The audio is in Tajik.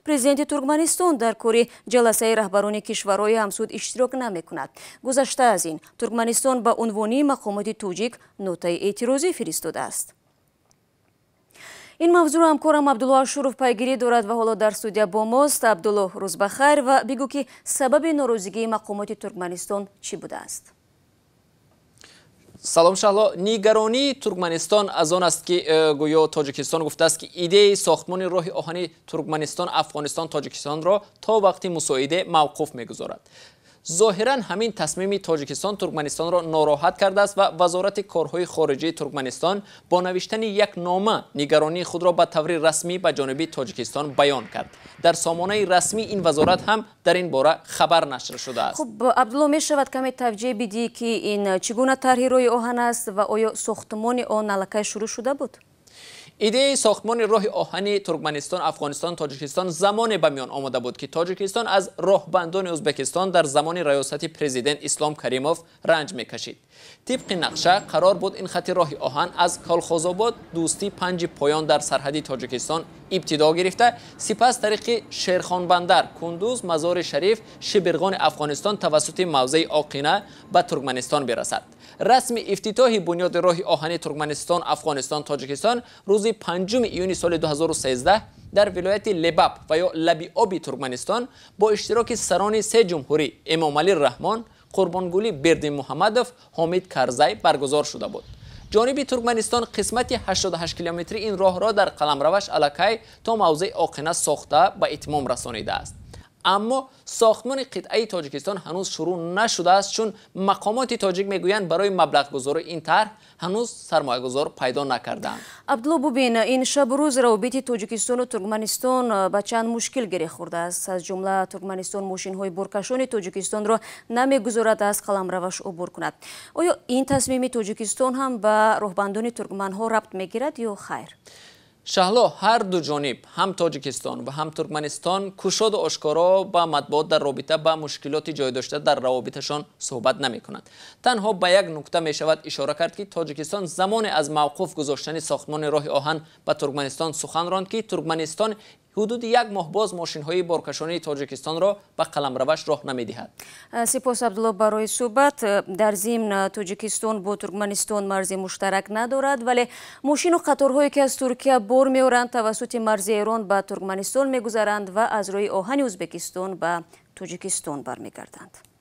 Президенти Туркманистон дар кори ҷаласаи раҳбарони кишварҳои ҳамсуд иштирок намекунад. Гузашта аз ин, Туркманистон ба унвони мақомоти тоҷик нотаи эътирозӣ фиристодааст. Ин мавзӯъро ҳамкорам Абдулло Ашуров пайгирӣ дорад ва ҳоло дар студия бо мост. Абдулло, рӯз ба хайр ва бигӯ, ки сабаби норозигии мақомоти Туркманистон чӣ будааст? Салом, Шаҳло. Нигаронии Туркманистон аз он аст, ки гӯё Тоҷикистон гуфтааст, ки идеяи сохтмони роҳи оҳани Туркманистон, Афғонистон, Тоҷикистонро то вақти мусоиде мавқуф мегузорад. Зоҳиран, ҳамин тасмими Тоҷикистон Туркманистонро нороҳат кардааст ва Вазорати корҳои хориҷии Туркманистон бо навиштани як нома нигаронии худро ба таври расмӣ ба ҷониби Тоҷикистон баён кард. Дар сомонаи расмии ин вазорат ҳам дар ин бора хабар нашр шудааст. Хуб, Абдулло, мешавад каме тавҷеҳ бидиҳӣ, ки ин чӣ гуна тарҳи роҳи оҳан аст ва оё сохтмони он аллакай шурӯъ шуда буд? Идеяи сохтмони роҳи оҳани Туркманистон, Афғонистон, Тоҷикистон замоне ба миён омада буд, ки Тоҷикистон аз роҳбандони Ӯзбекистон дар замони раёсати президент Ислом Каримов ранҷ мекашид. Тибқи нақша, қарор буд ин хати роҳи оҳан аз Колхозобод, Дӯстӣ, Панҷи Поён дар сарҳади Тоҷикистон ибтидо гирифта, сипас тариқи Шерхонбандар, Кундуз, Мазори Шариф, Шибирғони Афғонистон тавассути мавзеи Оқина ба Туркманистон бирасад. Расми ифтитоҳи бунёди роҳи оҳани Туркманистон, Афғонистон, Тоҷикистон рӯзи 5 июни соли 2013 дар вилояти Лебаб ва ё Лаби Оби Туркманистон бо иштироки сарони се ҷумҳурӣ Эмомалӣ Раҳмон, Қурбонгулӣ Бердимуҳаммадов, Ҳомид Карзай баргузор шуда буд. Ҷониби Туркманистон қисмати 88 километри ин роҳро дар қаламраваш аллакай то мавзеи Оқина сохта ба итмом расонидааст, аммо сохтмони қитъаи Тоҷикистон ҳанӯз шурӯъ нашудааст, чун мақомоти тоҷик мегӯянд, барои маблағгузории ин тарҳ ҳанӯз сармоягузор пайдо накардаанд. Абдулло, бубин, ин шабу рӯз равобити Тоҷикистону Туркманистон ба чанд мушкил гиреҳ хӯрдааст. Аз ҷумла, Туркманистон мошинҳои боркашони Тоҷикистонро намегузорад аз қаламраваш убур кунад. Оё ин тасмими Тоҷикистон ҳам ба роҳбандони туркманҳо рабт мегирад ё хайр? Шаҳло, ҳар ду ҷониб, ҳам Тоҷикистон ва ҳам Туркманистон, кушоду ошкоро ба матбуот дар робита ба мушкилоти ҷой дошта дар равобиташон суҳбат намекунанд. Танҳо ба як нукта мешавад ишора кард, ки Тоҷикистон замоне аз мавқуф гузоштани сохтмони роҳи оҳан ба Туркманистон сухан ронд, ки Туркманистон ҳудуди як моҳ боз мошинҳои боркашонии Тоҷикистонро ба қаламраваш роҳ намедиҳад. Сипос, Абдулло, барои суҳбат. Дар зимн, Тоҷикистон бо Туркманистон марзи муштарак надорад, вале мошину қаторҳое, ки аз Туркия бор меоранд, тавассути марзи Эрон ба Туркманистон мегузаранд ва аз рӯи оҳани Ӯзбекистон ба Тоҷикистон бармегарданд.